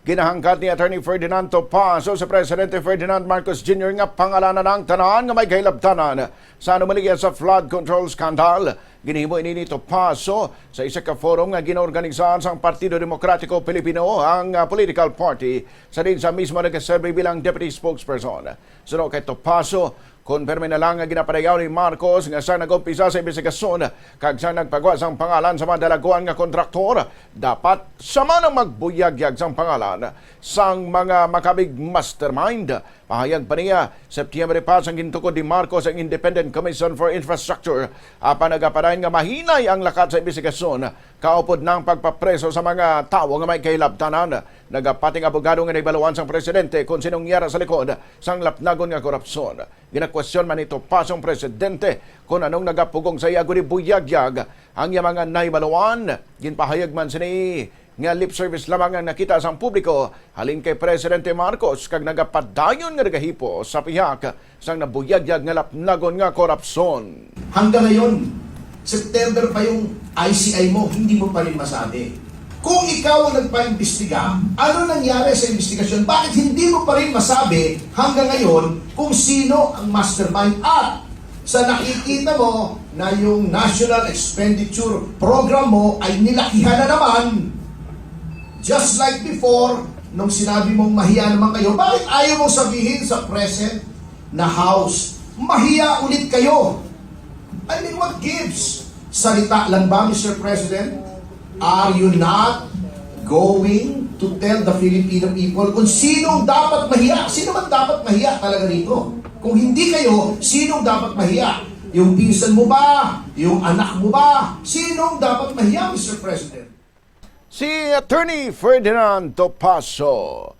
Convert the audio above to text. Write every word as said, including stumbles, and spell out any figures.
Ginahangkat ni Attorney Ferdinand Topacio si Presidente Ferdinand Marcos Junior nga pangalanan ang tanan nga may kahilabtanan sa anomalya sa flood control scandal. Ginhimo ini ni Topacio sa isa ka forum nga ginaorganisahan sang Partido Demokratiko Pilipino, ang, ah, political party, sa diin sia mismo nagaserbi bilang deputy spokesperson. Suno kay Topacio, konfirme na lang nga ginapadayaw ni Marcos nga sang nag-umpisa sa imbestigasyon kag sang nagpagwa sang pangalan sa mga dalaguan nga kontraktor, dapat siya man ang magbuyagyag sang pangalan sang mga makabig mastermind. Pahayag pa niya, Septyembre pa sang gintukod ni Marcos ang Independent Commission for Infrastructure, apan nagapadayon nga mahinay ang lakat sa imbestigasyon kaupod na ang pagpapreso sa mga tawo nga may kahilabtanan. Nagapati ang abogado nga nahibaluan sang presidente kon sinong yara sa likod sang lapnagon nga korupsyon. Ginakwestiyon man ni Topacio ang presidente kon anong nagapugong sa iya guni buyagyag ang iya mga nahibaluan. Ginpahayag man sini nga lip service lamang ang nakita sang publiko halin kay Presidente Marcos kag nagapadayon nga nagahipo sa pihak sang nabuyagyag nga lapnagon nga korupsyon. Hanggang ngayon, September pa yung I C I mo, hindi mo pa rin masabi. Kung ikaw ang nagpaimbestiga, ano nangyari sa investigasyon? Bakit hindi mo pa rin masabi hanggang ngayon kung sino ang mastermind? At sa nakikita mo na yung National Expenditure Program mo ay nilakihan na naman, just like before, nung sinabi mong mahiya naman kayo, bakit ayaw mong sabihin sa present na House, mahiya ulit kayo? I mean, what gives? Salita lang ba, Mister President? Are you not going to tell the Filipino people kung sino ang dapat mahiya? Sino man dapat mahiya talaga dito? Kung hindi kayo, sino ang dapat mahiya? Yung pinsan mo ba? Yung anak mo ba? Sino ang dapat mahiya, Mister President? Si Attorney Ferdinand Topacio.